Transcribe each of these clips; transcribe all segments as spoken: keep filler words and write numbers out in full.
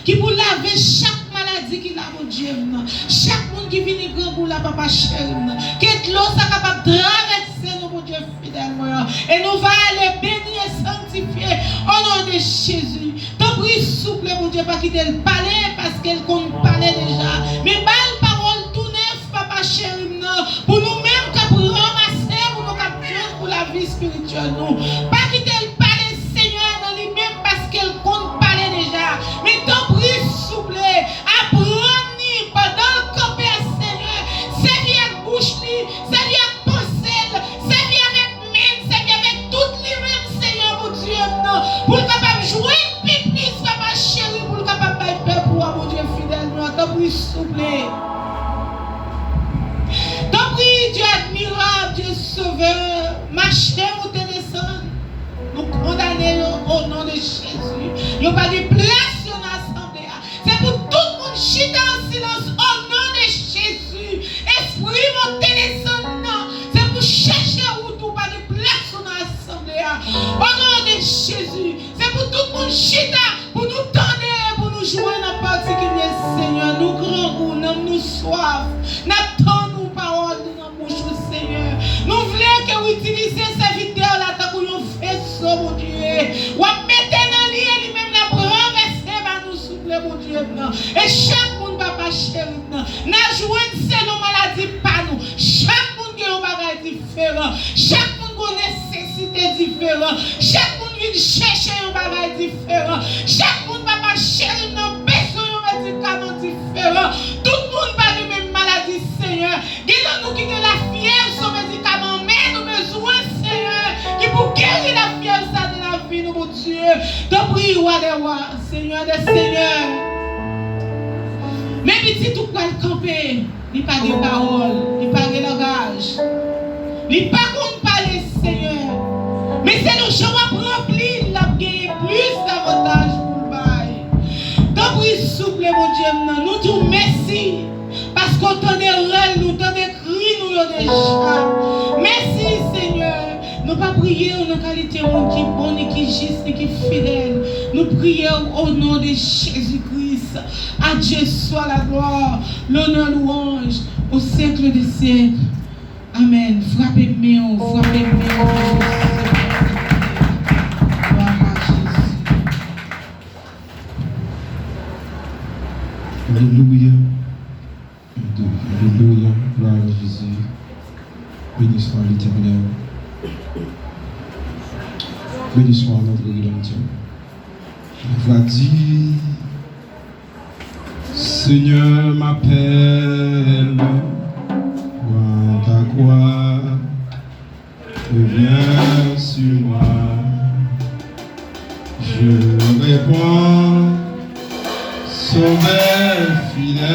ki pou lave chak maladi ki la, Bondye m nan. Chak moun ki vini grangou la, papa cheri m nan. Ke dlo sa kapab travèse nou, Bondye fidèl mwen an. E nou va ale beni e sanktifye, o non de Jezi. Tanpri, souple, Bondye, pa kite l pale, paske l konn pale deja. Men ba l pawòl tou nèf, papa cheri m nan, pou nou menm k ap ranmase, pou nou k ap jwenn pou lavi espirityèl nou. Pa kite l pale, Senyè, nan li menm, paske l konn pale deja. Men tanpri, souple, aprann li, pandan l kanpe a Senyè, sèvi ak bouch li, sèvi ak panse l, sèvi avèk men l, sèvi avèk tout li menm, Senyè, Bondye m nan, pou l kapab jwenn pi plis, papa cheri, pou l kapab bay pèp ou a, Bondye fidèl nou an. Tanpri, souple. Tanpri, Dye admirab, Dye sovè, mache moute desann. Nou kondane yo o non de Jezi. Yo pa gen plas yo nan asanble a. Se pou tout moun chita an silans o non de Jezi. Espri moute desann nan, se pou chèche wout ou, pa gen plas ou nan asanble a. O non de Jezi, se pou tout moun chita, pou nou tande, pou nou jwenn an patikilye, Senyè. Nou grangou, nanm nou swaf. N ap tann ou, pawòl nou nan bouch ou, Senyè. Nou vle ke w itilize sèvitè w la tankou yon veso, Bondye. W ap mete nan li, e li menm l ap ranvèse ba nou, souple, Bondye m nan. E chak moun, papa cheri m nan, n a jwenn selon maladi pa nou. Chak moun gen yon bagay diferan. Chak moun gen yon nesesite diferan. Chak moun vin chèche yon bagay diferan. Chak moun, papa cheri m nan, bezwen yon medikaman diferan. Tout moun pa gen menm maladi, Senyè. Gen nan nou ki gen lafyèv, se yon medikaman, men nou bezwen, Senyè, ki pou geri lafyèv sa nan lavi nou, Bondye. Tanpri, Wa dè wa, Senyè dè senyè. Men pitit ou pral kanpe. Li pa gen pawòl, li pa gen langaj. Li pa konn pale, Senyè. Men selon jan w ap ranpli l, l ap genyen plis davantaj pou l bay. Tanpri, souple, Bondye m nan, nou di w mèsi, paske w tande rèl nou, tande kri nou yo deja. Mèsi, Senyè. Nou pa priye w nan kalite moun ki bon, ni ki jis, ni ki fidèl. Nou priye w o non de Jezi Kris. À Dieu soit la gloire, l'honneur, louange au siècle des siècles. Amèn. Frape men w, frape men w. Glwa a Jezi. Alelouya. Alelouya. Glwa a Jezi. Béni soit l'Éternel. Béni soit notre Rédempteur. La voix dit, Seigneur m'appelle, prends ta croix et viens sur moi. Je réponds, Sauveur fidèle,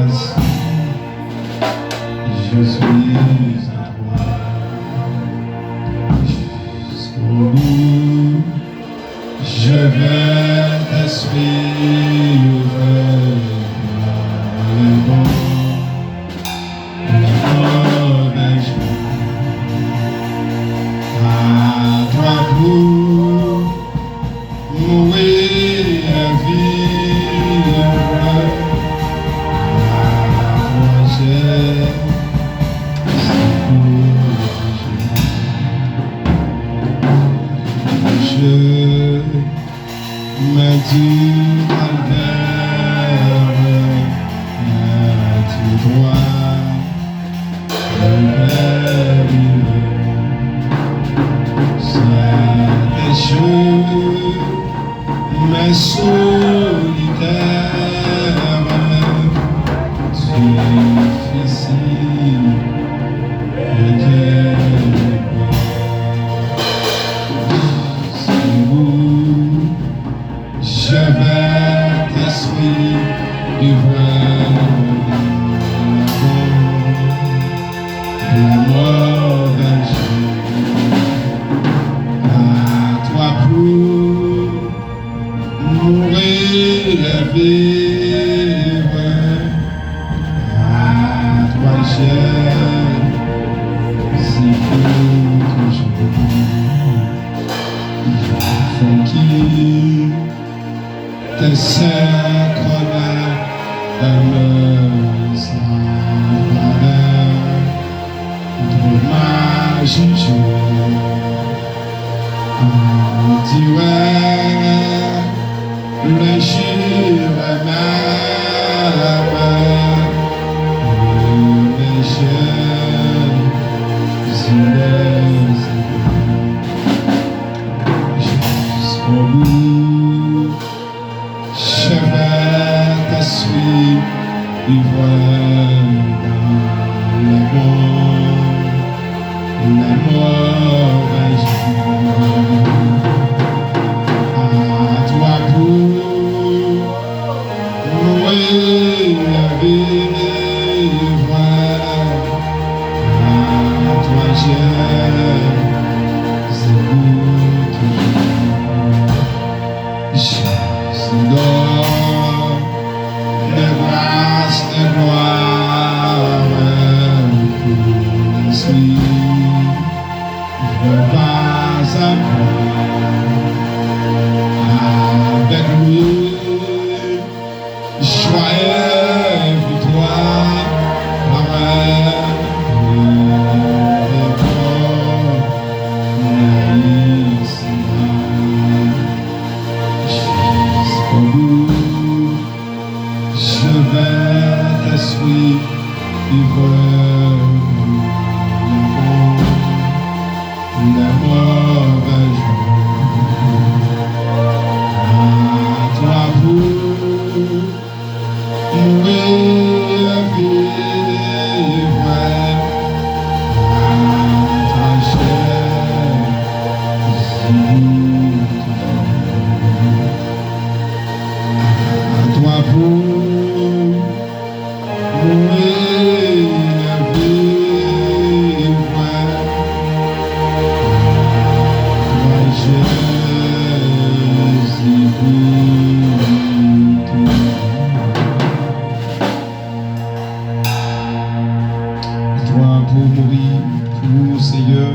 assis, je suis à toi. Jusqu'au bout, je veux te suivre, les bons, les mauvais jours. À toi pour mourir et vivre, à toi j'ai, c'est pour toujours. Je me dis, Calvaire, tu dois Certains chemins solitaires, difficiles, étaient si beaux. Je vais te suivre, la mort d'un jour. À toi pour mourir et vivre. À toi j'ai, c'est pour toujours. qui te sais connaît et me savait de ma juger. On dirait le jour même, mes yeux, yeux, jusqu'au bout. Je vais te suivre dans les bons, les mauvais jours. À toi pour mourir et vivre, à toi Jésus pour toujours. Jésus, donne grâce et gloire pour suivre pas à pas avec lui, joyeux victoire, avec le corps, jusqu'au bout, je vais te suivre dans les bons, les mauvais jours. À toi pour mourir, vivre, à toi Jésus. À toi pour mourir, vivre, à toi Jésus pour toujours. À toi pour mourir, pour Seigneur.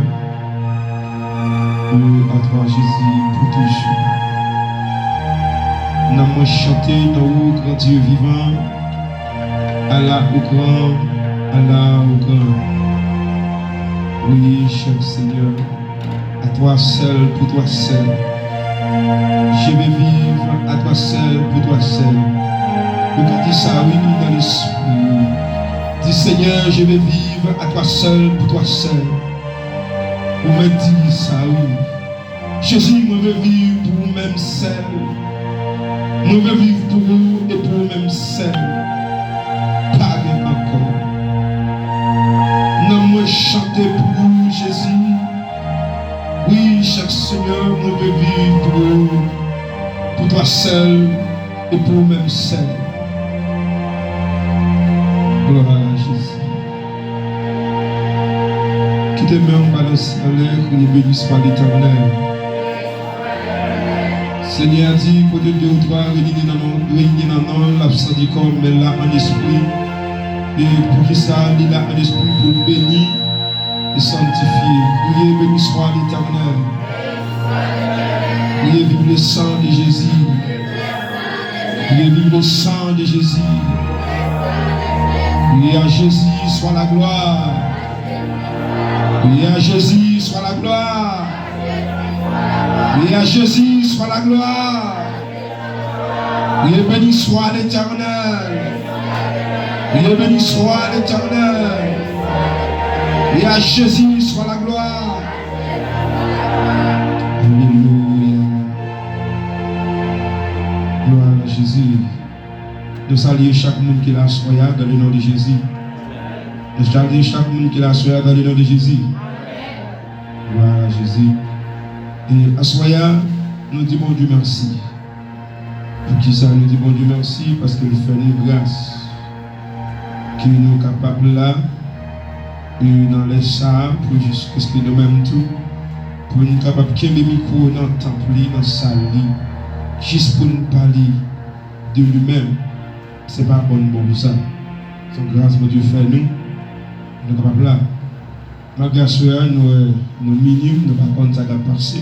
Et à toi, Jésus, pour toujours. Nanm mwen chante non ou, gran Dye vivan. Allah ou gran, Allah ou gran. Oui, cher Seigneur, à toi seul, pour toi seul. Je vais vivre à toi seul, pour toi seul. Ou ka di sa, wi, nan lespri. Di, Seigneur, je vais vivre à toi seul, pour toi seul. Ou mèt di sa, wi. Jezi, mwen vle viv pou ou menm sèl. Mwen vle viv pou ou e pou ou menm sèl. Pa gen ankò. Nanm mwen chante pou ou, Jezi. Wi, chak Senyè, mwen vle viv pou ou, pou twa sèl e pou ou menm sèl. Glwa a Jezi. Kite men w balanse anlè, kriye, beni swa Letènèl. Senyè a di, kote de ou twa reyini nan non, reyini nan non l, l ap sandi kò l, men l la an espri. E poukisa li la an espri? Pou l beni e sanktifye. Priye, beni swa Letènèl. Priye, viv le sang de Jésus. Priye, viv le sang de Jésus. Priye, à Jésus soit la gloire. Priye, à Jésus soit la gloire. Priye, à Jésus soit la gloire. Priye, beni swa Letènèl. Priye, beni swa Letènèl. Priye, à Jésus soit la gloire. Alelouya. Glwa a Jezi. Nou salye chak moun ki la aswè a, dans le nom de Jésus. Nou salye chak moun ki la aswè a, dans le nom de Jésus. Glwa a Jezi. E aswè a, nou di Bondye mèsi. Poukisa nou di Bondye mèsi? Paske l fè nou gras ke nou kapab la, e nan lè sa a, pou jis, paske nou menm tou, pou nou kapab kenbe mikwo nan tanp li, nan sal li, jis pou nou pale de li menm. Se pa bon nou bon pou sa. Se yon gras Bondye fè nou, nou kapab la. Malgre aswè a, nou, nou minim, nou pa konn sa k ap pase.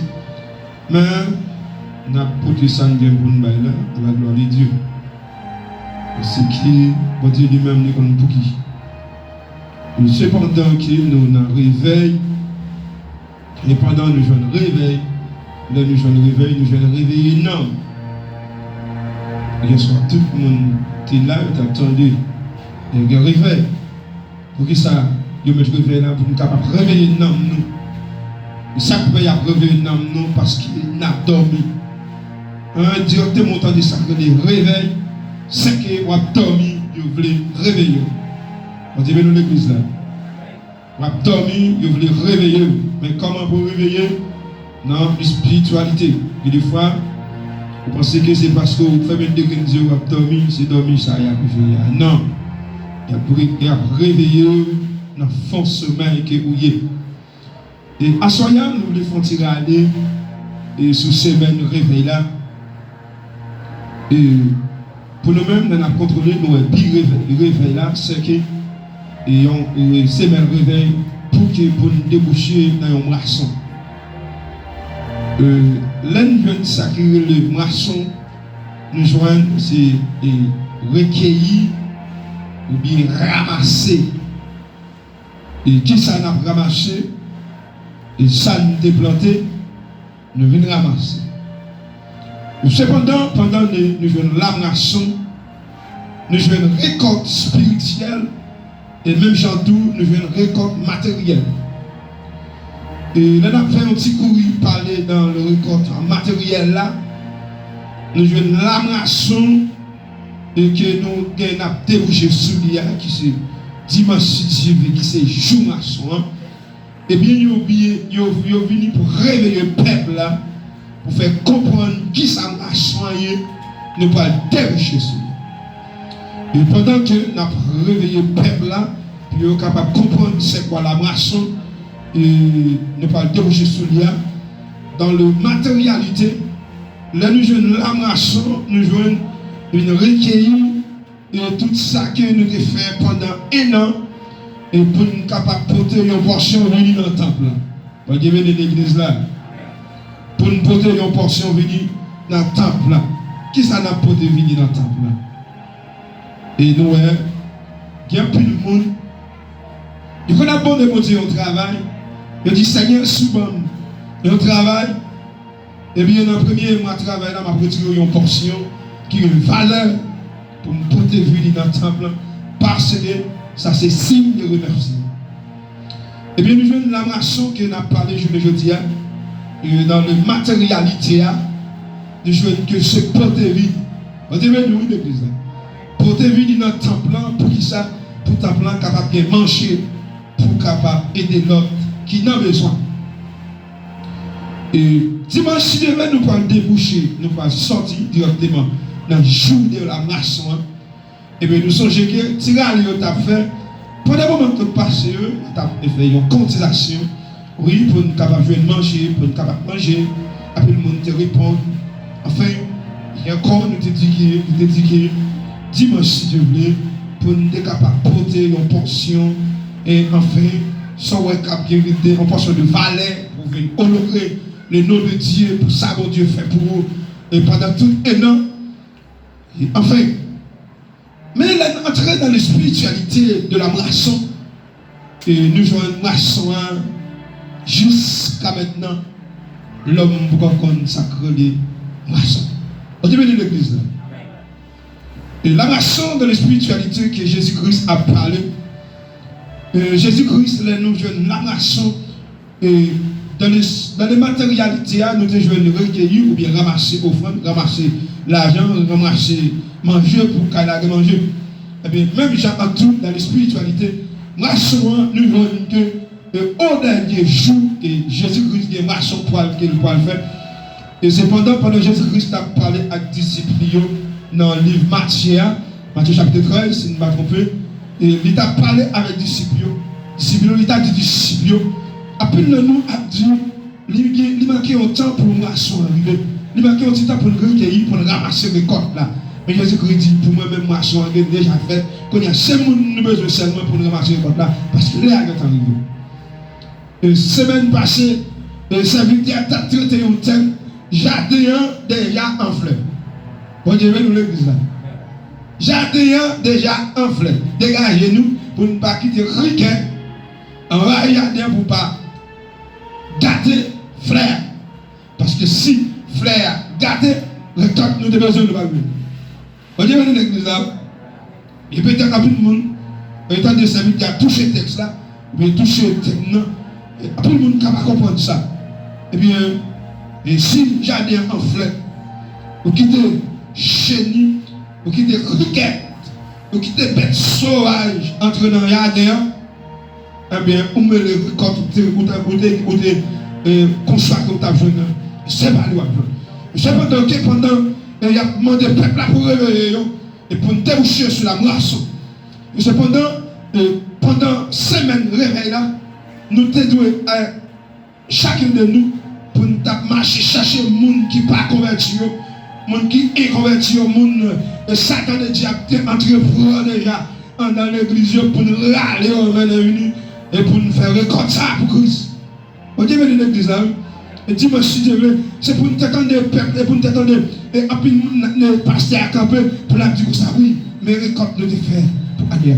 Men, N ap pote sa n gen pou n bay la, à la gloire de Dieu. Paske Bondye li menm li konn pou ki. E sepandan ke nou nan revèy, e pandan nou jwenn revèy, lè nou jwenn revèy, nou jwenn reveye nanm. Yèswa, tout moun te la, yo t ap tande, e gen revèy. Poukisa yo met revèy la? Pou n kapab reveye nanm nou. E sa k fè y ap reveye nanm nou? Paske n ap dòmi. An, dirèkteman, w tande sa k rele revèy, se ke w ap dòmi, yo vle reveye w. Bondye beni w, legliz la. W ap dòmi, yo vle reveye w. Men kòman pou w reveye w? Nan espirityalite. Gen de fwa, ou panse ke se paske w fèmen de grenn zye w ap dòmi, se dòmi sa y ap reveye a. Non. Y ap re-, y ap reveye w nan fon somèy ke ou ye. E aswè a, nou vle fè yon ti rale, e sou semèn revèy la. E pou nou menm, lè n ap kontwole, nou wè bi revèy, revèy la, se ke e yon, e, semèn revèy pou ke, pou n debouche nan yon mwason. E, lè n jwenn sa ki rele mwason, nou jwenn se, e, rekeyi oubyen ranmase. E kisa n ap ranmase? E sa n te plante, nou vin ranmase. Sepandan, pandan nou, nou jwenn lamwason, nou jwenn rekòt espirityèl, e menm jan tou, nou jwenn rekòt materyèl. E lè n ap fè yon ti kouri pale nan rekòt materyèl la, nou jwenn lamwason, e ke nou gen, n ap debouche sou li a, ki se dimanch, si Dye vle, ki se jou mwason an. Ebyen, yo, yo, yo vini pou reveye pèp la, pou fè konprann kisa mwason an ye, nou pral debouche sou li. E pandan ke n ap reveye pèp la, pou yo kapab konprann se kwa lamwason, e nou pral debouche sou li a, dans le matérialité, lè nou jwenn lamwason, nou jwenn yon rekeyi, e tout sa ke nou te fè pandan en an, e pou n kapab pote yon pòsyon vini nan tanp lan. Bondye beni legliz la. Pou n pote yon pòsyon vini nan tanp lan. Kisa n ap pote vini nan tanp lan? E nou wè, gen anpil moun, yo konn ap mande Bondye yon travay, yo di, Senyè, si w ban m yon travay, ebyen, nan premye mwa travay la, m ap retire yon pòsyon ki gen valè pou m pote vini nan tanp lan, paske sa se siy de remèsiman. Ebyen, nou jwenn lamwason ke n ap pale jounen jodi a, e, dans le matérialité a, nou jwenn ke se pote vini. Bondye beni w, wi, legliz la. Pote vini nan tanp lan, poukisa? Pou tanp lan kapab gen manje, pou kapab ede lòt ki nan bezwen. E dimanch, si Dye vle, nou pral debouche, nou pral sòti dirèkteman nan jou de lamwason an. Ebyen, nou sonje ke ti rale yo t ap fè, pandan moman ke yo t pase yo, yo t ap fè yon kotizasyon, wi, pou n kapab jwenn manje, pou n kapab manje. Anpil moun te reponn. Anfen, e ankò, nou te di ke, nou te di ke dimanch, si Dye vle, pou n te kapab pote yon pòsyon, e anfen, sa w wè k ap gen rete, yon pòsyon de valè, pou vin onore le non de Dye, pou sa Bondye fè pou ou, e pandan tout en an. E anfen, men lè n antre nan lespirityalite de la mwason, e nou jwenn mwason an, jiska mentnan, lòm poko konn sa k rele mwason. Bondye beni legliz la. E la mwason de lespirityalite ke Jezi Kris ap pale. E Jezi Kris, lè nou jwenn la mwason, e dans le, dans le matérialité a, nou te jwenn rekeyi oubyen ranmase ofrann, ranmase lajan, ranmase manje pou kay la gen manje. Ebyen, menm jan an tou, dans l'espiritualité, mwason an, nou jwenn ke, e o dènye jou, e Jezi Kris gen mwason pwal ke l pwal fè. E sepandan, pandan Jezi Kris t ap pale ak disip li yo nan liv Matye a, Matye chapit trèz, si m pa twonpe, e li t ap pale avèk disip yo. Disip yo, li t ap di disip yo, anpil nan nou ap di, li gen, li manke yon tan pou mwason an rive. Li manke yon ti tan pou l rekeyi, pou l ranmase rekòt la. Men Jezi Kris di, pou mwen menm, mwason an gen deja fèt. Kounye a, se moun nou bezwen sèlman pou n ranmase rekòt la, paske lè a gentan rive. E semèn pase, e sèvitè a t ap trete yon tèm, Jaden an deja an flè. Bondye beni w legliz la. Jaden an deja an flè. Degaje nou pou n pa kite kriken anvayi jaden an pou pa gate flè a. Paske si flè a gate, rekòt nou te bezwen nou pa jwenn. Bondye beni legliz la. E petèt anpil moun, e tande sèvitè a touche tèks la, oubyen touche tèm nan, e anpil moun ka pa konprann sa. Ebyen, e si jaden an an flè, ou kite cheni, ou kite krikèt, ou kite bèt sovaj antre nan jaden an, ebyen, ou mele rekòt ou te, ou te, ou te, ou te, e, konswa ke ou t ap jwenn nan, se pa li w ap jwenn. Sepandan ke pandan, e, y ap mande pèp la pou reveye yo, e pou n debouche sou la moisson. E sepandan, e, pandan semèn revèy la, nou te dwe, e, chak youn de nou, pou n t ap mache chache moun ki pa konvèti yo, moun ki enkonvèti yo, moun, e, Satan e dyab te antre pran deja anndan legliz yo pou n rale yo mennen vini e pou n fè rekòt sa a pou Kris. Bondye beni legliz la, wi. E dimanch, si Dye vle, se pou n te tande pèp, e pou n te tande, e anpil moun, nan, nan pastè a kanpe, pou l ap di konsa, wi, men rekòt nou te fè pou ane a.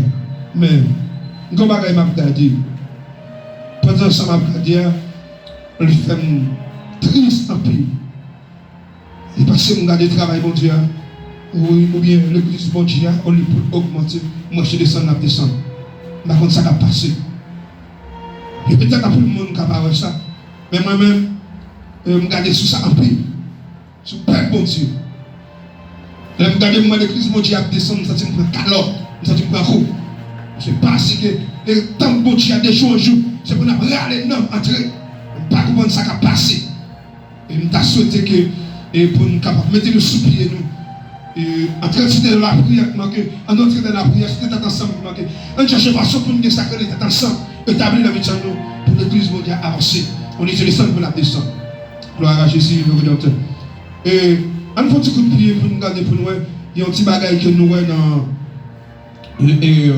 Men, m gen yon bagay m ap gade. Pandan sa m ap gade a, li fè m tris anpil. E paske m gade travay Bondye a, wi, oubyen legliz Bondye a, olye pou l ogmante, m wè se desann l ap desann. M pa konn sa k ap pase. E petèt anpil moun ka pa wè sa. Men mwen menm, e, m gade sou sa anpil. Sou pèp Bondye. Lè m gade m wè legliz Bondye ap desann, m santi m pran kalòt, m santi m pran kou. Se paske, e, tanp Bondye a de jou an jou, se pou n ap rale nanm antre. M pa konprann sa k ap pase. E m ta swete ke, e, pou n kapab mete nou sou pye nou. E, antre site lapriyè ki manke, ann antre nan lapriyè, site tèt ansanm ki manke. Ann chèche fason pou n gen sa k rele tèt ansanm, etabli nan mitan nou, pou legliz Bondye a avanse. On ete desann pou n ap desann. Glwa a Jezi, le Redanmtè. E, ann fè yon ti kout pye pou n gade, pou n wè, yon ti bagay ke nou wè nan E, e,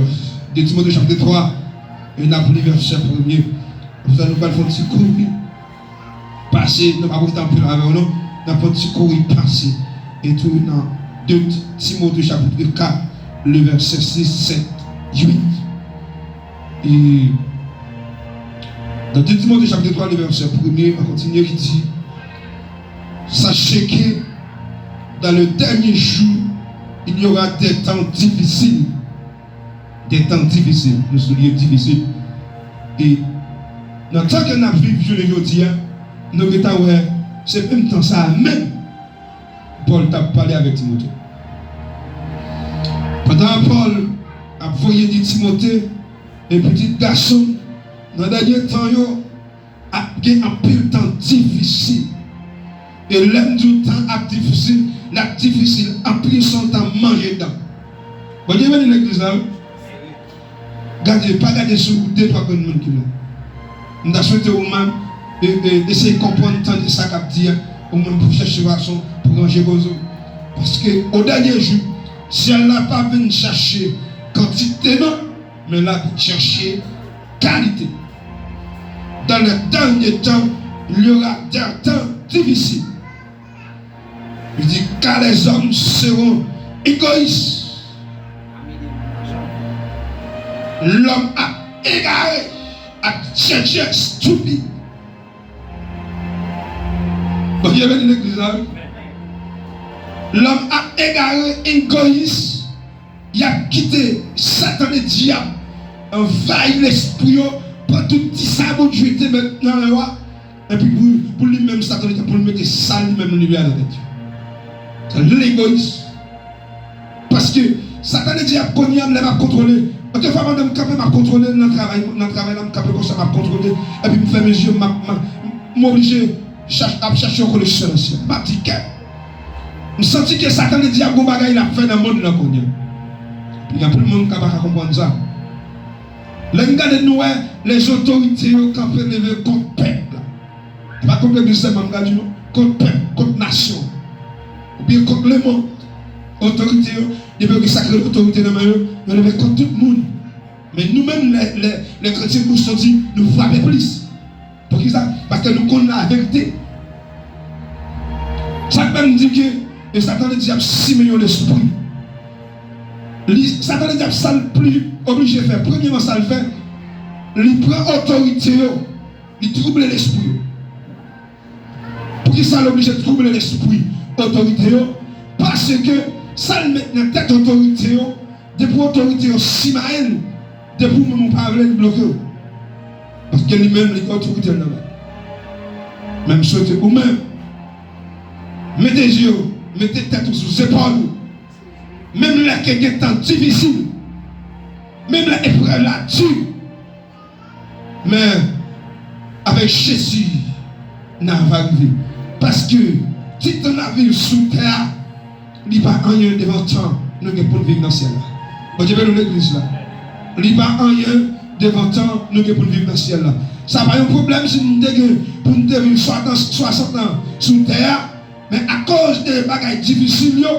de Timote chapit twa, e n ap li vèsè premye. Apre sa, nou pral fè yon ti kouri pase, nou pa pou rete anpil avè w non. N ap fè yon ti kouri pase. E tou nan de Timote chapit kat, le vèsè sis, sèt, uit. E nan de Timote chapit twa, le vèsè premye, an kontinye ki di, Sachez que dans les derniers jours, il y aura des temps difficiles. Des temps difficiles. Nou souliye difisil. E nan tan ke n ap viv jounen jodi a, nou gentan wè se menm tan sa a menm Pòl t ap pale avèk Timote. Pandan Pòl ap voye di Timote, e pitit gason m, nan dènye tan yo, ap gen anpil tan difisil. E lè m di w tan ap difisil, l ap difisil anpil, se yon tan manje dan. Bondye beni legliz la, wi. Gade, pa gade sou de twa grenn moun ki la. M ta swete ou menm, e, e, eseye konprann, tande sa k ap di a, ou menm pou chèche fason pou ranje koze w. Paske, o dènye jou, syèl la pa vin chèche kantite, non. Men l ap chèche kalite. Dans les derniers temps, il y aura des temps difficiles. Li di, car les hommes seront égoïstes. Lòm ap egare, ap tchetche, estipid. Bondye beni legliz la, wi. Lòm ap egare, egoyis, y ap kite Satan ledyab anvayi lespri yo, pran tout ti sa Bondye te met nan men yo a, epi pou, pou li menm Satan ledyab, pou l mete sa li menm li vle a nan tèt yo. Se legoyis. Paske Satan ledyab kounye a, lè m ap kontwole, ankenfwa pandan m kanpe, m ap kontwole nan travay, nan travay la, m kanpe konsa, m ap kontwole, epi m fèmen zye m, m ap, m ap, m oblije chache, ap chache yon koneksyon nan syèl. M ap di, kèt! M santi ke Satan ledyab gon bagay l ap fè nan mond lan kounye a. Gen anpil moun k pa ka konprann sa. Lè n gade, nou wè lèzotorite yo kanpe leve kont pèp la. E pa kont legliz sèlman m ka di non, kont pèp, kont nasyon, oubyen kont lemonn. Otorite yo, depi yo gen sa k rele otorite nan men yo, yo leve kont tout moun. Men nou menm, lè, lè, lè kretyen nou soti, nou frape plis. Poukisa? Paske nou konn laverite. Sa k fè m di ke e Satan ledyab simen yon lespri. Li, Satan ledyab, sa l pli oblije fè, premyeman, sa l fè, li pran otorite yo, li twouble lespri yo. Poukisa l oblije twouble lespri otorite yo? Paske sa l met nan tèt otorite yo, depi otorite yo simaye l, depi ou menm ou pa vle, li bloke w. Paske li menm, li gen otorite l nan men l. Men m swete ou menm, mete je w, mete tèt ou sou zepòl ou. Menm lè ke gen tan difisil, menm lè eprèv la di, men avèk Jezi, n a va rive. Paske ti tan n ap viv sou tè a, li pa anyen devan tan nou gen pou n viv nan syèl la. Bondye beni w, legliz la. Li pa anyen devan tan nou gen pou n viv nan syèl la. Sa pa yon pwoblèm si n te gen pou n te viv swasant, swasant an sou tè a, men akoz de bagay difisil yo,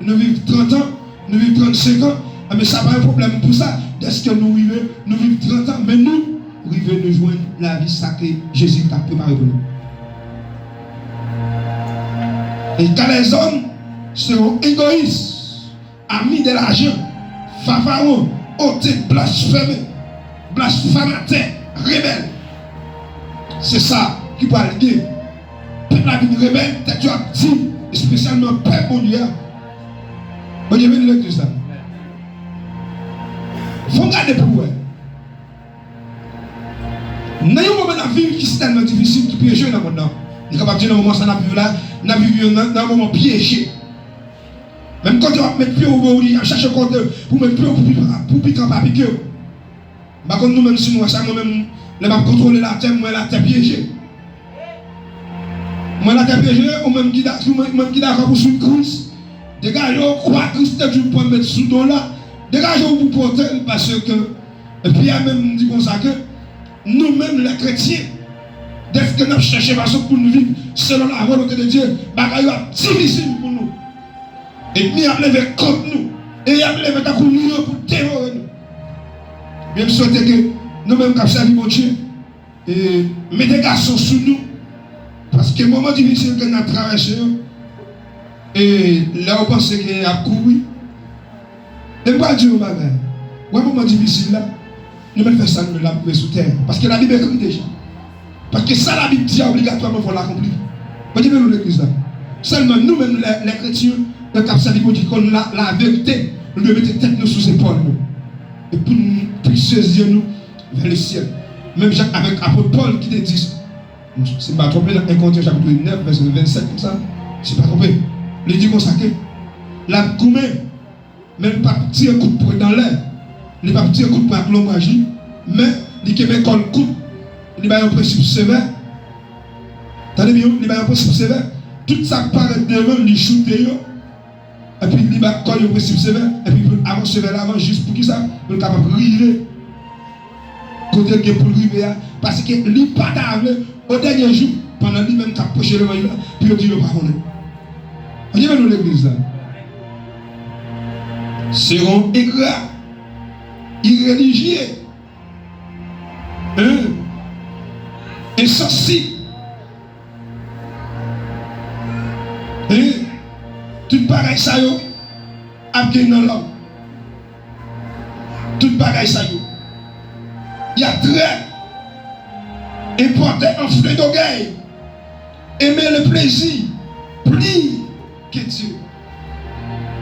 nou viv trant an, nou viv trannsenk an, enben sa pa yon pwoblèm pou sa, dèske nou rive, nou viv trant an, men nou rive nou jwenn lavi sa ke Jezi t ap prepare pou nou. E ka lèzòm se yon egoyis, ami de lajan, fanfaron, ote, blasfèmen, blasfamatè, rebèl. Se sa ki pral gen. Pèp la vin rebèl, tèt yo ap di, espesyalman pèp Bondye a. Bondye beni legliz la. Fò w gade pou w wè. Nan yon moman n ap viv ki sitèlman difisil, ki pyeje nan mond nan. Nou kapab di nan moman sa n ap viv la, n ap viv yon, nan, nan yon moman pyeje. Menm kote w ap met pye w, ou oblije ap chache kote pou met pye w pou pi-, pou pikan pa pike w. M pa konn nou menm si nou wè sa, mwen menm, lè m ap kontwole latè, m wè latè pyeje. M wè latè pyeje, ou menm ki da-, ou menm, menm ki dakò pou swiv Kris, degaje w, kwa Kris te di w pran met sou do w la, degaje w pou pote l, paske Pyè menm di konsa ke nou menm, lè kretyen, dèske n ap chèche fason pou n viv selon la volonte de Dye, bagay yo ap difisil pou nou. Ènmi ap leve kont nou, e y ap leve tankou lyon pou devore nou. Men m swete ke nou menm k ap sèvi Bondye, e mete gason sou nou, paske moman difisil ke n ap travèse yo, e lè w panse ke y ap kouri, e m pral di w yon bagay, wè moman difisil la, nou mèt fè sa nou vle, l ap rive sou tè a. Paske Labib ekri deja. Paske sa Labib di a, obligatwaman fò l akonpli. Bondye beni w, legliz la. Sèlman nou menm, lè, lè kretyen, lè k ap sèvi Bondye, konn la, laverite, nou dwe mete tèt nou sou zepòl nou. E pou n fikse zye nou vè lesyèl. Menm jan avèk apot Pòl ki te di, si m pa twonpe, nan en Korentyen chapit nèf, vèsè vennsèt konsa, si m pa twonpe, li di konsa ke l ap goumen, men li p ap tire kout pwen nan lè, li p ap tire kout pwen ak lonbraj li, men li kenbe kò l kout, li bay yon prensip sevè. Tande byen, li bay yon prensip sevè. Tout sa k parèt devan l, li choute yo. Epi li ba kò l yon prensip sevè, epi pou l avanse vè lavan, jis pou ki sa? Pou l kapab rive kote l gen pou l rive a. Paske li pa ta vle, o dènye jou, pandan li menm k ap preche levanjil la, pou yo di yo pa konnen. Bondye beni w, legliz la. Se yon engra, irelijye, en, ensansib. E tout bagay sa yo ap gen nan lòm. Tout bagay sa yo. Y a très important, enflé d'orgueil, aimer le plaisir plus que Dieu.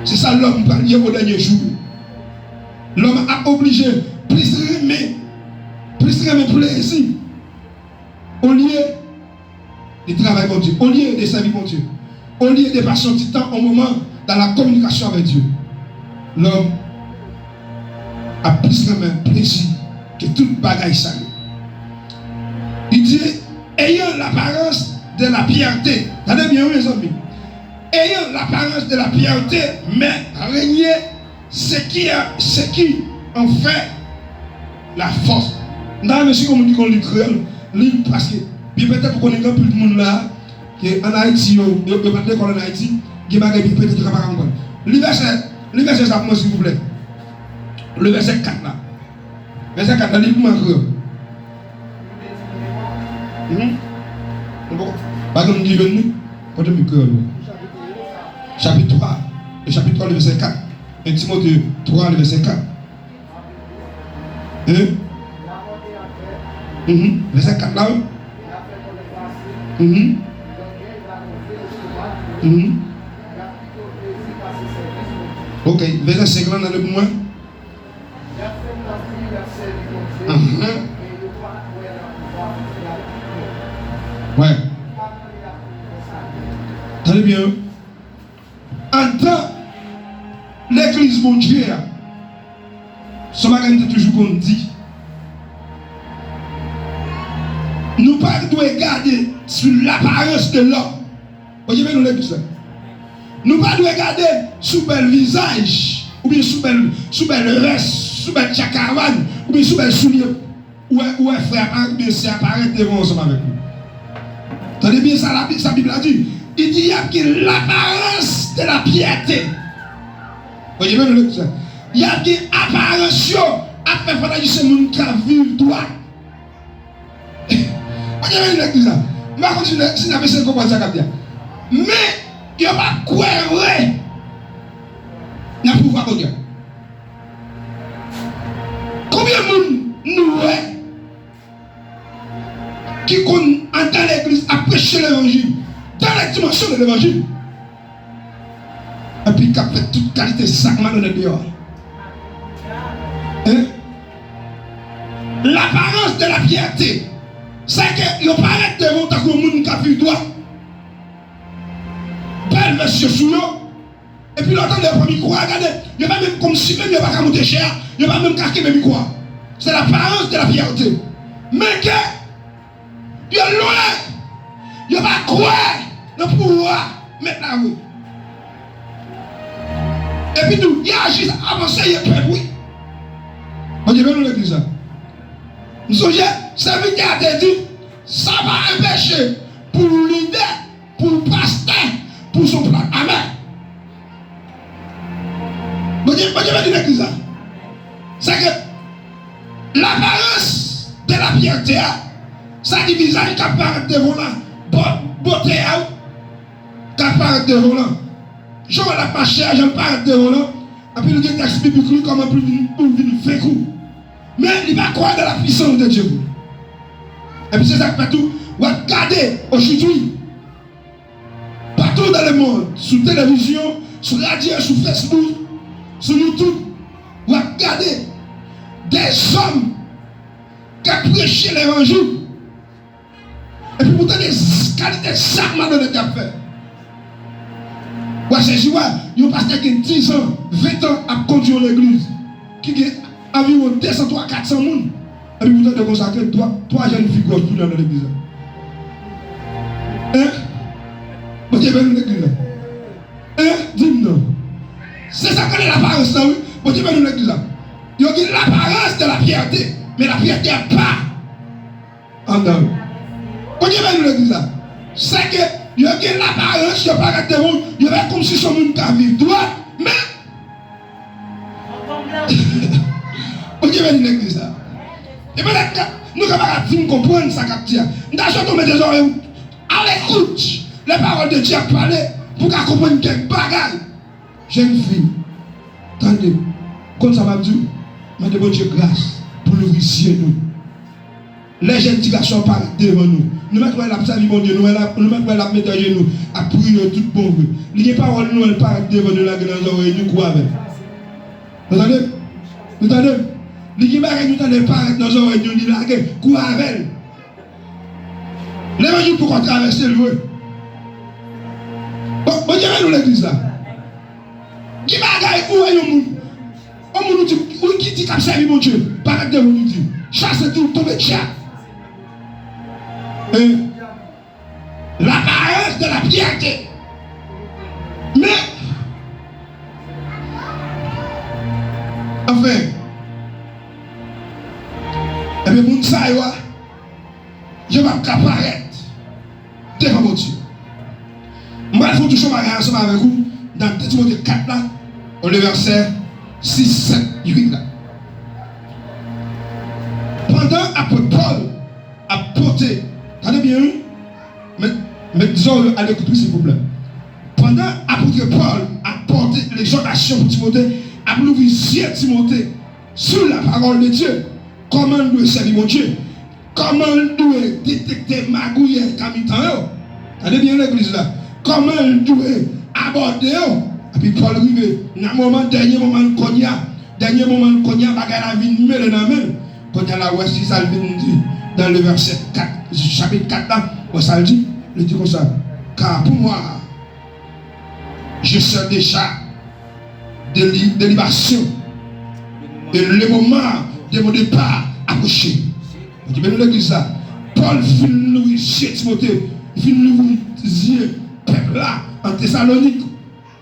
Se sa lòm pral ye o dènye jou yo. Lòm ap oblije plis renmen, plis renmen plezi olye de travay Bondye, olye de sèvi Bondye, olye de pase yon ti tan, yon moman dans la communication avec Dieu, lòm ap plis renmen plezi ke tout bagay sa yo. Li di, ayant l'apparence de la piété. Tande byen, wi, mezanmi. Ayant l'apparence de la piété, mais renier ce qui, ce qui en fait la force. M ta renmen si gen moun ki konn li kreyòl, li, paske byen petèt ou konnen gen anpil moun la, ke ann Ayiti, yo, yo, yo pa t lekòl ann Ayiti, gen bagay byen petèt yo ka pa konprann. Li vèsè, li vèsè sa pou mwen, silvouplè. Li vèsè kat la. Vèsè kat la, li pou mwen an kreyòl. Mhm. Bon, pa gen moun ki jwenn li? Pote m li kreyòl, wi. Chapit twa, le chapit twa, le vèsè kat. En Timote twa, le vèsè kat. Hein? Mhm. Vèsè kat la, wi. Mhm. Mhm. Ok, vèsè senk lan, nan le pou mwen. Ahan. Wè. Tande byen, wi. Anndan legliz Bondye a, se yon bagay m te toujou konn di. Nou pa dwe gade sou laparans de lòm. Bondye beni nou legliz la. Nou pa dwe gade sou bèl vizaj, oubyen sou bèl, sou bèl vès, sou bèl tchakavan, oubyen sou bèl soulye. Ou wè, ou wè frè a parèt, oubyen sè a parèt devan w ansanm avèk li. Tande byen sa la, sa Bib la di. Li di y ap gen laparans de la pyète. Bondye beni nou legliz la. Y ap gen aparans yo ap fè fanatik se moun k ap viv dwat. Bondye beni legliz la. M pa konn si n ap eseye konprann sa k ap di a. Men, yo pa kwè vre nan pouvwa Bondye. Konbyen moun nou wè ki konn anndan legliz ap preche levanjil, dans les dimensions de l'évangile, epi k ap fè tout kalite zak malonèt deyò a? Hein? Laparans de la pyète, se ke yo parèt devan w tankou yon moun k ap viv dwat. Bèl vès yo sou yo, epi lè w tande yo pran mikwo a, gade, yo pa menm kòmsi menm yo pa ka monte chè a, yo pa menm ka kenbe mikwo a. Se laparans de la pyète. Men ke yo lwen, yo pa kwè nan pouvwa Mèt la vre. Epi tou, y aji avan serye pèp, wi. Bondye beni nou legliz la. M sonje, sèvitè a te di, sa pa enpeche pou lidè, pou pastè, pou son plat. Amèn. Bondye, Bondye beni legliz la. Se ke laparans de la pyète a, sa di vizaj k ap parèt devan w la, bò-, bote a, k ap parèt devan w lan. Jan w wè l ap mache a, jan l parèt devan w lan, anpil gen tèks biblik li kòman pou vin, pou vin venk ou. Men li pa kwè de la puissance de Dieu. Epi se sa k fè tou, w ap gade aujourd'hui, partout dans le monde, sou televizyon, sou radyo, sou Facebook, sou YouTube, w ap gade des hommes k ap preche levanjil. Epi pou tande z-, kalite zak malonèt y ap fè. W a sezi, w a, yon pastè gen diz an, ven an ap kondui yon legliz ki gen anviwon de san twa, kat san moun. Epi pou tande konsa ke twa, twa jèn fi gwòs tounen nan legliz la. Hein? Bondye beni legliz la. Hein? Di m non. Se sa k rele laparans lan, wi. Bondye beni legliz la. Yo gen laparans de la pyète, men la pyète a pa anndan yo. Bondye beni legliz la. Se ke yo gen laparans, yo parèt devan w, yo fè kòmsi se yon moun k ap viv dwat, men Bondye beni legliz la. E petèt ke nou ka pa fin konprann sa k ap di a. M ta swete w mete zòrèy ou à l'écoute. Les paroles de Dieu ap pale pou w ka konprann kèk bagay. Jèn fi, tande, konn sa m ap di w? Mande Bondye gras pou l ouvri zye nou. Lè jèn ti gason an parèt devan nou, nou mèt wè l ap sèvi Bondye, nou wè l ap, nou mèt wè l ap met ajenou, ap priye tout bon vre. Li gen pawòl nou wè l parèt devan nou, lage nan zòrèy nou, kouri avè l. Nou tande? Nou tande? Li gen bagay nou tande parèt nan zòrèy nou, li lage, kouri avè l. Levanjil poko travèse l vre. Bon, Bondye beni nou legliz la. Gen bagay ou wè yon moun, yon moun ou di, ou ki di k ap sèvi Bondye, parèt devan ou di, chase di w tonbe dyab. E laparans de la pyète. Men, anfen, ebyen moun sa yo a, yo p ap ka parèt devan Bondye. M pral fè yon ti bagay ansanm avèk ou nan de Timote kat la, le vèsè sis, sèt, uit la. Pandan apot Pòl ap pote, tande byen wi, met, met zòrèy a lekout wi silvouplè. Pandan apot Pòl ap pòte legzòtasyon pou Timote, ap louvri zye Timote sou la parole de Dieu, kòman l dwe sèvi Bondye, kòman l dwe detekte magouyè k nan mitan yo. Tande byen legliz la. Kòman l dwe abòde yo. Epi Pòl rive nan moman, dènye moman l kounye a. Dènye moman l kounye a, bagay la vin mele nan men l. Kounye a la, w wè si sa l vin di dans le verset quatre, chapitre quatre la, w wè sa l di. Li di konsa, car pour moi, je suis déjà de li- de libation, et le moment de mon départ approché. Bondye beni legliz la. Pòl fin louvri zye Timote, fin louvri zye pèp la an Tesalonik,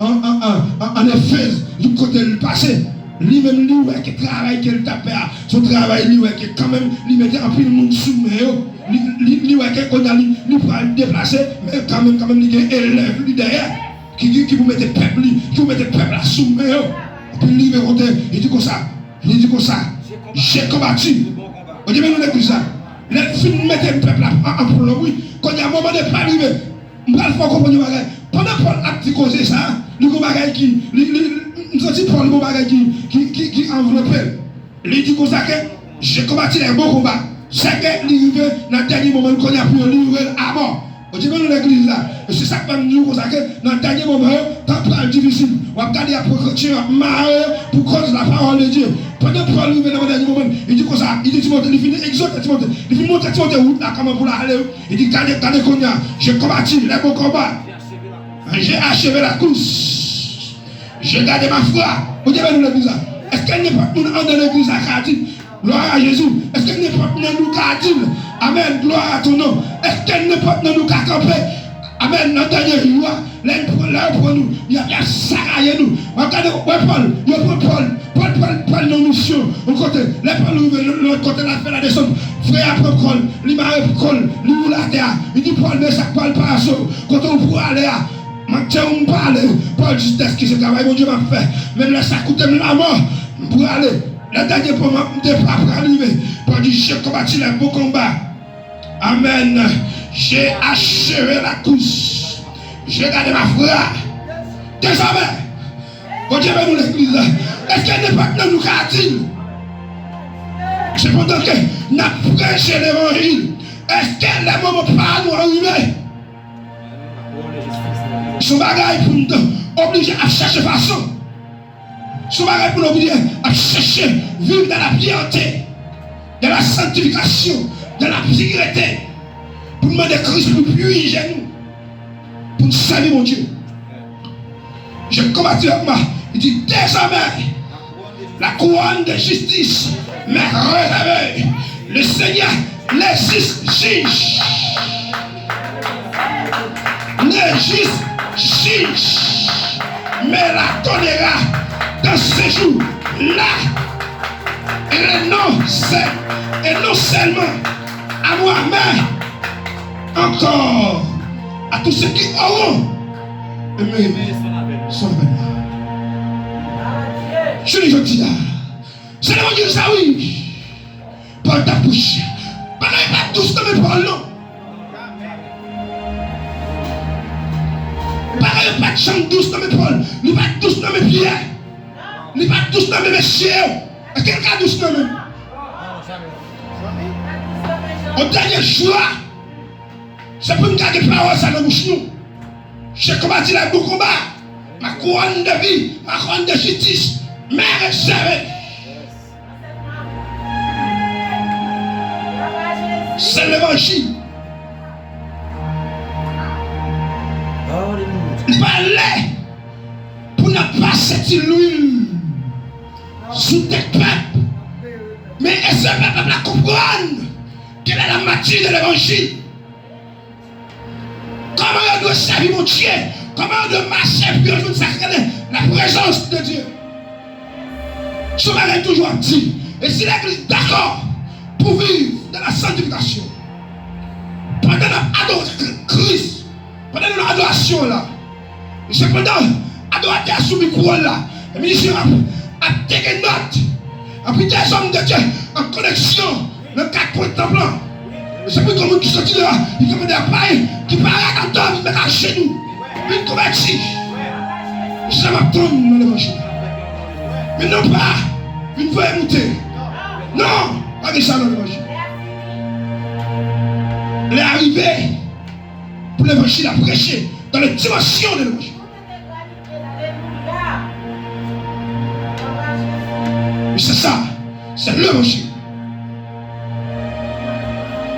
an, an, an, an, an Efèz, tout kote l pase. Li menm li wè ke travay ke l t ap fè a, se yon travay li wè ke kanmenm li mete anpil moun sou men yo. Li, li, li wè ke kounye a li, li pral deplase, men kanmenm, kanmenm li gen elèv li dèyè, ki, ki, ki pou mete pèp li, ki pou mete pèp la sou men yo. Epi li rive kote, li di konsa, li di konsa, j'ai combattu. Bondye beni legliz la. Lè l fin mete pèp la an, an plonbri, kounye a moman de pa rive. M pral fè w konprann yon bagay. Pandan Pòl ap di koze sa, li gon bagay ki, li, li, m santi Pòl gon bagay ki, ki, ki, ki anvlope l. Li di konsa ke, j'ai combattu le bon combat. Sèke li rive nan dènye moman l kounye a pou yo livre l amò. Bondye beni legliz la. E se sa k fè m di w konsa ke nan dènye moman yo, tan pral difisil. W ap gade y ap pran kretyen yo, y ap mare yo pou kòz la parole de Dieu. Pandan Pòl rive nan dènye moman, li di konsa, li di Timote, li fin egzòte Timote, li fin montre Timote wout la, kòman pou l ale. Li di, gade, gade kounye a, j'ai combattu le bon combat. J'ai achevé la course. Je garde ma foi. Bondye beni legliz la. Èske nenpòt moun anndan legliz la ka di, gloire à Jésus? Èske nenpòt nan nou ka di l, amèn, gloire à ton nom? Èske nenpòt nan nou ka kanpe, amèn, nan dènye jou a, lè yo pran, lè yo pran nou, y ap, y ap sakaje nou? W ap gade, wè Pòl, yo pran Pòl, Pòl, Pòl, Pòl nan misyon, yon kote, lè Pòl rive lòt kote, l al fè la desann, frè a pran kò l, li mare kò l, li woule atè a, li di Pòl, men sa k pral pase w, kote w prale a, Mwen te ou m pale, Pòl di, dèske se travay Bondye m ap fè. Menm lè sa koute m lamò, m prale. Lè dènye moman m te pa pral rive, Pòl di, j'ai combattu le bon combat. Amen. J'ai achevé la course. J'ai gardé ma foi. Dezòmè, Bondye beni w legliz la. Èske nenpòt nan nou ka di l? Sepandan ke n ap preche levanjil, èske lè moman pa nou an rive? Se yon bagay pou n oblije ap chèche fason. Se yon bagay pou n oblije ap chèche viv dans la pureté, dans la sanctification, dans la pureté. Pou n mande Kris pou pirije nou, pou n sèvi Bondye. Je combattu avec ma, il dit, désormais, la couronne de justice m'est réservée. Le Seigneur, le juste juge, le juste juge me la donnera dans ce jour-là. Et non, c'est, et non seulement à moi, mais encore à tous ceux qui auront aimé son avènement. Jounen jodi a, se levanjil sa wi. Pòl t ap preche. Bagay pa t dous nan men Pòl non. Bagay pa t janm dous nan men Pòl. Li pa t dous nan men Pyè. Li pa t dous nan men mesye yo. Èske l ka dous nan men m? O dènye jou a, se pou n gade pawòl sa nan bouch nou. Je combattu le bon combat. Ma couronne de vie, ma couronne de justice m'est réservée. Se levanjil. Li pa lè pou n ap pase ti lwil sou tèt pèp. Men èske pèp la konprann quelle est la matière de l'évangile? Kòman yo dwe sèvi Bondye? Kòman yo dwe mache pou yo jwenn sa k rele la prezans de Dye? Se yon bagay toujou ap di. E si legliz dakò pou viv dans la sanctification, pandan n ap adore Kris, pandan nou nan adorasyon an la, sepandan adoratè a sou mikwo l la, mizisyen ap, ap teke nòt, epi dèzòm de Dye an koneksyon nan kat kwen tanp lan. Se pou yon moun ki soti deyò, li ka mande apay, ki parèt anndan, li met ajenou, vin konvèti. M ap tann nan levanjil. Men non pa vin voye moute. Non, pa gen sa nan levanjil. Lè a rive pou levanjil a preche dans les dimensions de l'évangile. E se sa, se levanjil.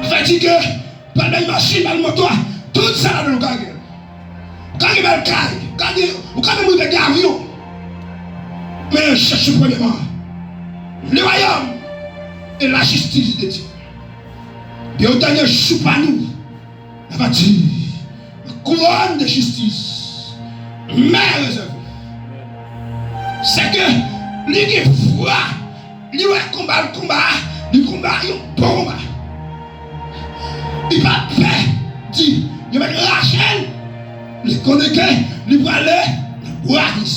Sa vle di ke pral bay machin, pral moto a, tout sa ladan ou ka gen. Ou ka gen bèl kay, ou ka gen, ou ka menm rive gen avyon. Men chèche premyèman le royaume et la justice de Dieu. Pi o dènye jou pa nou, l ap di, kouwòn de jistis mè rezève. Se ke li gen fwa, li wè konba l konba, li konba yon bon konba. Li pa pè di yo mèt rache l, li konnen ke li prale nan bra Kris.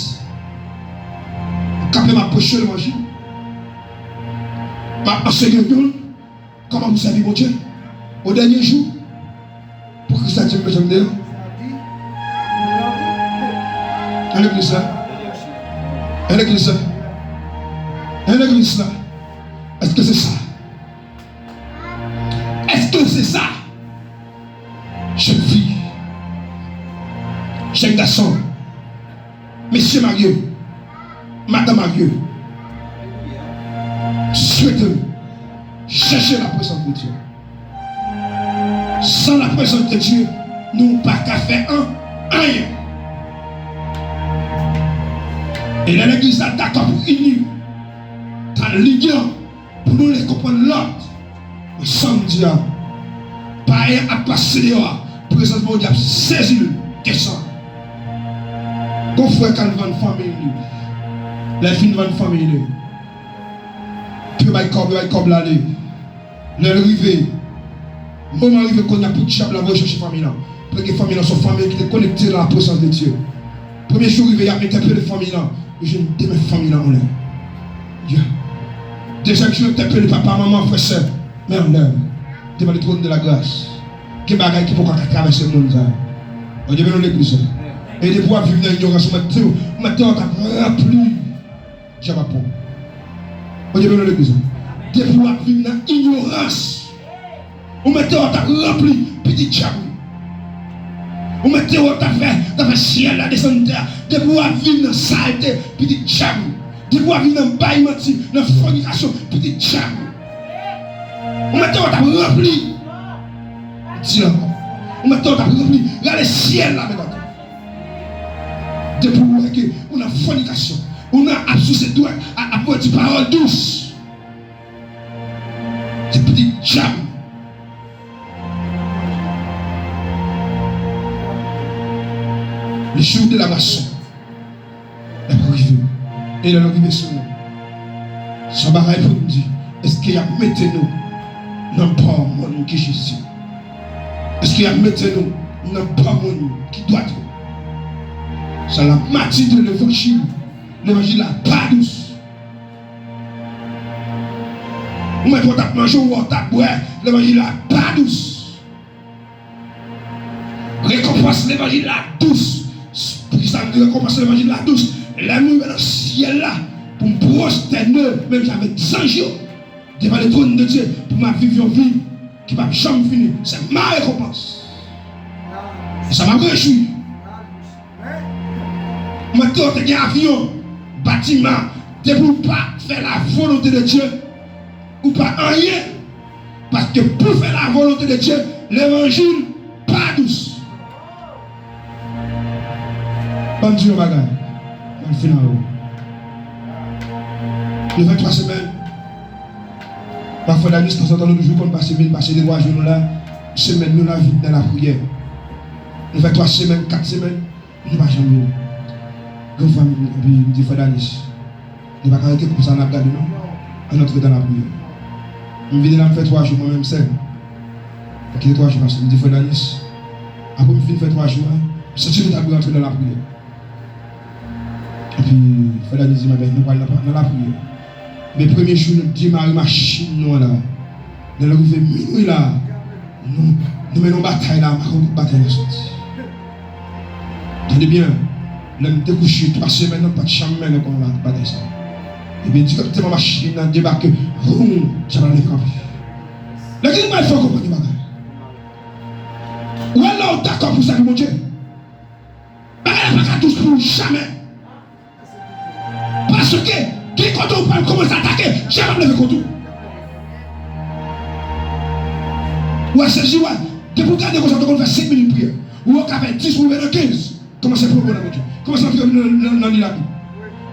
M kanpe, m ap preche levanjil. M ap ansenye moun kòman pou sèvi Bondye o dènye jou. Pou Kris la di m bezwen m deyò. Nan legliz la. Nan legliz la. Nan legliz la. Èske se sa? Èske se sa? Jèn fi, jèn gason, mesye marye, madanm marye, swete chèche la prezans de Dye. San la prezans de Dye, nou pa ka fè an, anyen. E lè legliz la dakò pou ini, ta linyon, pou nou le konprann lòt. Mwen sanm di a, payen ap pase deyò a, prezans Bondye ap sezi l, desann. Gon frè k al vann fanmi li. Lè l fin vann fanmi li, pou yo bay kòb, yo bay kòb la li. Lè l rive, moman rive kounye a pou dyab la voye chèche fanmi lan. Paske fanmi lan se yon fanmi ki te konekte nan la prezans de Dye. Premye jou rive, y ap entèpele fanmi lan. Yo jwenn de men fanmi lan anlè. Yeah. Dezyèm jou, entèpele papa, manman, frè, sè. Men anlè. Devan le trône de la grâce. Gen bagay ki poko ka travèse monn sa. Bondye beni w, legliz. E depi w ap viv nan inyorans, ou mèt te, ou mèt te w t ap ranpli dyab ap pran w. Bondye beni w, legliz. Depi w ap viv nan inyorans, ou mèt te w t ap ranpli pitit dyab wi. Ou mèt te w t ap fè, t ap fè syèl la desann tè a. Depi w ap viv nan salte, pitit dyab wi. Depi w ap viv nan bay manti, nan fònikasyon, pitit dyab wi. Ou mèt te w t ap ranpli. Di ankò. Ou mèt te w t ap ranpli. Rale syèl la, mèt ankò. Depi w wè ke ou nan fònikasyon, ou nan ap souse dwèt, a- ap modi pawòl dous. Se pitit dyab. Le jour de la moisson l ap rive. E lè l rive sou nou, se yon bagay pou n di, èske y ap mete nou nan bò moun ki jis yo? Èske y ap mete nou nan bò moun ki dwat yo? C'est la matière de l'évangile. Levanjil la pa dous. Ou mèt wè w t ap manje, ou wè w t ap bwè, levanjil la pa dous. Rekonpans levanjil la dous. Poukisa m di rekonpans levanjil la dous? Lè m rive nan syèl la, pou m pwostène menm jan avèk zanj yo devan le trône de Dieu, pou m ap viv yon vi ki p ap janm fini. C'est ma récompense. C'est ça m ap rejwi. Mwen te te gen avyon, batiman, depi w pa fè la volonté de Dieu, ou pa anyen. Paske pou fè la volonté de Dieu, levanjil pa dous. Ban m di yon bagay, mwen fin avè w. Nou fè twa semèn. Pafwa, Danis, tanzantan, nou toujou konn pase, vin pase de twa jou nou la. Semèn nou la vid nan lapriyè. Nou fè twa semèn, kat semèn, nou pa janm vini. Gen fwa m, epi m di, Frè Danis, nou pa ka rete konsa, n ap gade non. Ann antre dan lapriyè. M vini la, m fè twa jou mwen menm sèl. Kite twa jou pase, m di, Frè Danis, apre m fin fè twa jou a, m santi nou ta dwe antre nan lapriyè. Epi, Frè Danis di m, enben, nou pral nan, nan lapriyè. Men premye jou nou demare machin nou an la, lè nou rive minwi la, nou, nou mennen yon batay la, m pa konn kote batay la soti. Tande byen, Lè m te kouche twa semèn, m pa t janm mennen kò m nan bagay sa. Ebyen, dirèkteman machin nan debake, voum, dyab la leve kanpe. Legliz mwen fè w konprann yon bagay. Ou wè lè w dakò pou sèvi Bondye, bagay la pa ka dous pou ou jamè. Paske gen kote ou pral kòmanse atake, dyab ap leve kont ou. Ou wè sezi, wè. Depi w gade konsa, w te konn fè senk minit priyè. Ou wè w ka fè dis, ou rive nan kenz. Kòmanse pran pran nan Bondye. Kòmanse antre nan, nan, nan li lavi.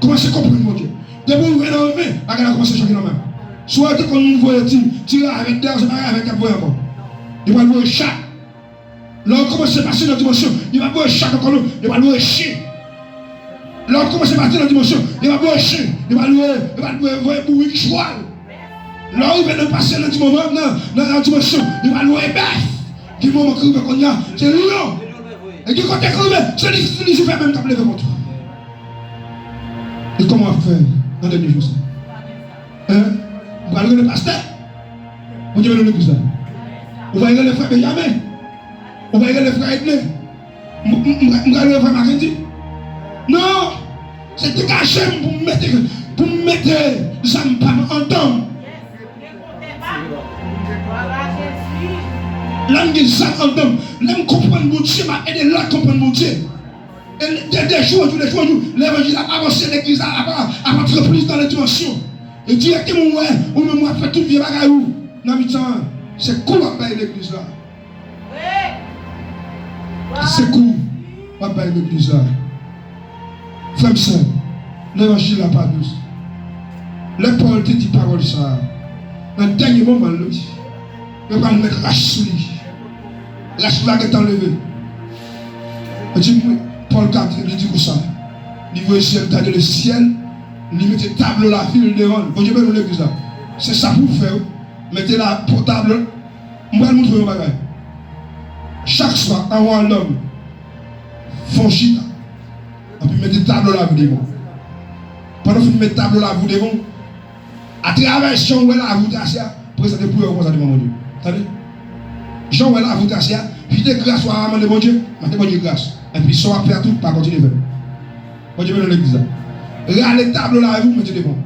Kòmanse konprann Bondye. Depi w rive nan ven, bagay la kòmanse chanje nan men w. Si w te konn moun voye ti, ti ravèt dèyè, se pa ravèt y ap voye ankò. Yo pral voye chat. Lè w kòmanse pase nan dimansyon, yo pa voye chat ankò non, yo pral voye chen. Lè w kòmanse pase nan dimansyon, yo pa voye chen, yo pral voye, yo pral voye, voye bourik, chwal. Lè w rive nan pase nan ti moman, nan, nan, nan dimansyon, yo pral voye bèf. Gen moman ki rive kounye a, se lyon. E gen kote ki rive, se li, Lisifè menm k ap leve kont ou. E kòman w ap fè nan dènye jou sa? Hein? Ou pral rele pastè? Bondye beni w legliz la. Ou pral rele frè Benjamin? Ou pral rele frè Edley? M, m, m, m pral rele frè Mackendy? Non! Se degaje m pou m mete, pou m mete zam pa m andan m. Lè m gen zam andan m, lè m konprann Bondye, m ap ede lòt konprann Bondye. E de, de jou an jou, de jou an jou, levanjil ap avanse, legliz la ap, ap antre plis nan lè dimansyon. E dirèkteman, ou wè, ou menm w ap fè tout vye bagay ou nan mitan an. Se kou w ap bay legliz la. Se kou w ap bay legliz la. Frè m, sè m, levanjil la pa dous. Lè Pòl te di pawòl sa a, nan dènye moman l, wi, yo pral met rach sou li. Rach la gentan leve. Li di, Pòl ka di, li di konsa, li voye syèl, gade le syèl, li mete tablo lavi l devan l. Bondye beni w legliz la. Se sa pou w fè, wi. Mete la, pou tablo, m pral montre w yon bagay. Chak swa, anvan w al dòmi, fè w chita. Anpi mete tablo lavi w devan w. Pandan w fin met tablo lavi w devan w, atravè jan w wè lavi w trase a, prezante priyè w konsa devan Bondye. Tande? Jan w wè lavi w trase a, pide gras ou a mande Bondye, mande Bondye gras. Enpi sa w ap fè a tou, pa kontinye fè l. Bondye beni w legliz la. Rale tablo lavi w mete devan w.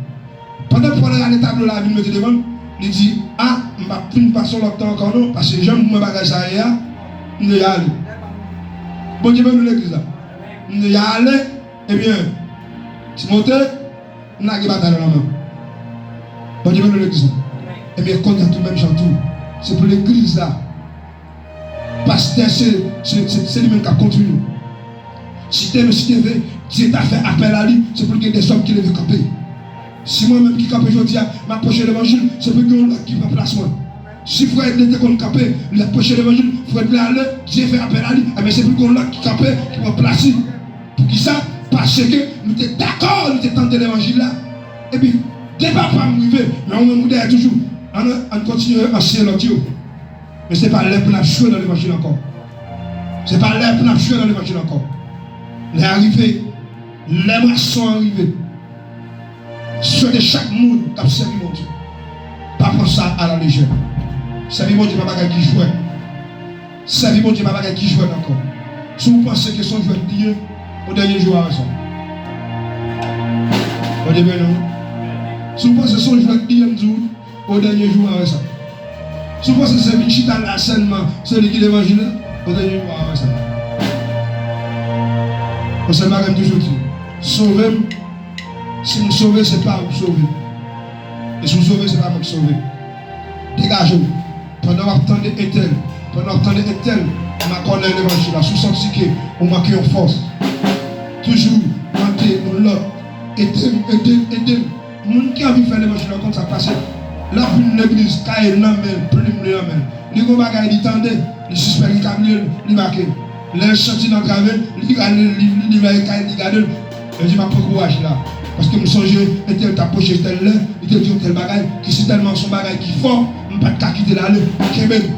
Pandan Pòl rale tablo lavi l mete devan l, li di, a, m p ap fin pase yon lòt tan ankò non, paske jan m wè bagay sa ye a, m deja ale. Bondye beni w legliz la. M deja ale, ebyen, Timote, m lage batay la nan men w. Bondye beni w legliz la. Ebyen, kounye a tou menm jan tou, se pou legliz la. Pastè se, se, se, se li menm k ap kondui nou. Si Dye, si Dye vle, Dye ta fè apèl a li, se pou l gen dèzòm ki leve kanpe. Si mwen menm ki kanpe jodi a, m ap preche levanjil, se pou gen yon lòt ki pran plas mwen. Si frè Edley te konn kanpe, li ap preche levanjil, frè Edley ale, Dye fè apèl a li, enben se pou gen yon lòt ki kanpe, ki pran plas li. Poukisa? Paske nou te dakò, nou te tande levanjil la. Epi, depa pa m rive, men ou menm ou dèyè toujou. Ann, ann kontinye anseye lòt yo. Men se pa lè pou n ap jwe nan levanjil ankò. Se pa lè pou n ap jwe nan levanjil ankò. Lè a rive. Lè mwason an rive. Swete chak moun k ap sèvi Bondye, pa pran sa alalejè. Sèvi Bondye pa bagay ki jwèt. Sèvi Bondye pa bagay ki jwèt ankò. Si w panse ke se yon jwèt li ye, o dènye jou w a wè sa. Bondye beni w. Si w panse se yon jwèt li ye, m di w, o dènye jou w a wè sa. Si w panse se vin chita la sèlman, se li ki levanjil la, o dènye jou w a wè sa. Yon sèl bagay m toujou di, sove m, si m sove, se pa ou k sove. E si w sove, se pa mwen k sove. Degaje w. Pandan w ap tande entèl, pandan w ap tande entèl, makònèy levanjil la, si w santi ke ou manke yon fòs, toujou mande yon lòt, ede m, ede m, ede m. Moun ki anvi fè levanjil an konn sa k pase. L ap vin legliz, kaye l nan men l, plim li nan men l. Li gen yon bagay li tande, li sispèk li ka bliye l, li make l. Lè l santi l antrave, li rale liv li, li bay kay li, li gade l. Yo di, m ap pran kouraj la. Paske m sonje entèl t ap preche tèl lè, li te di yon tèl bagay, ki sitèlman se yon bagay ki fò, m pa t ka kite l ale, m kenbe l.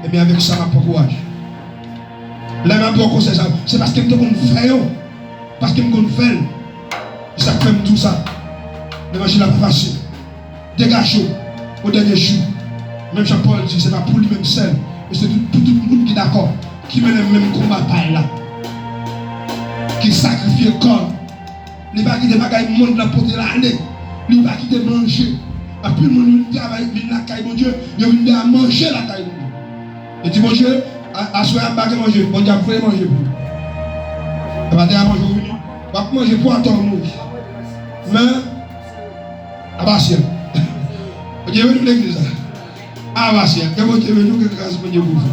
Ebyen, avèk sa, m ap pran kouraj. Lè m ap ba w konsèy sa yo, se paske m te konn fè yo. Paske m konn fè l. Se sa k fè m di w sa. Levanjil la pa fasil. Degaje w o dènye jou. Menm jan Pòl di, se pa pou li menm sèl, men se tout, pou tout moun ki dakò, ki mennen menm konba pa l la. Li sakrifye kò l. Li pa kite bagay mond lan pote l ale. Li pa kite manje. Anpil moun vin travay, vin lakay Bondye, yo vin gen a manje lakay Bondye. Yo di Bondye, "A- aswè a m pa gen manje." Bondye ap voye manje pou ou. E maten a manje ou vini, w ap manje pou atò ou mouri. Men, a pasyan. Bondye vini legliz la. A pasyan. Ke Bondye vini ou, ke gras Bondye pou ou.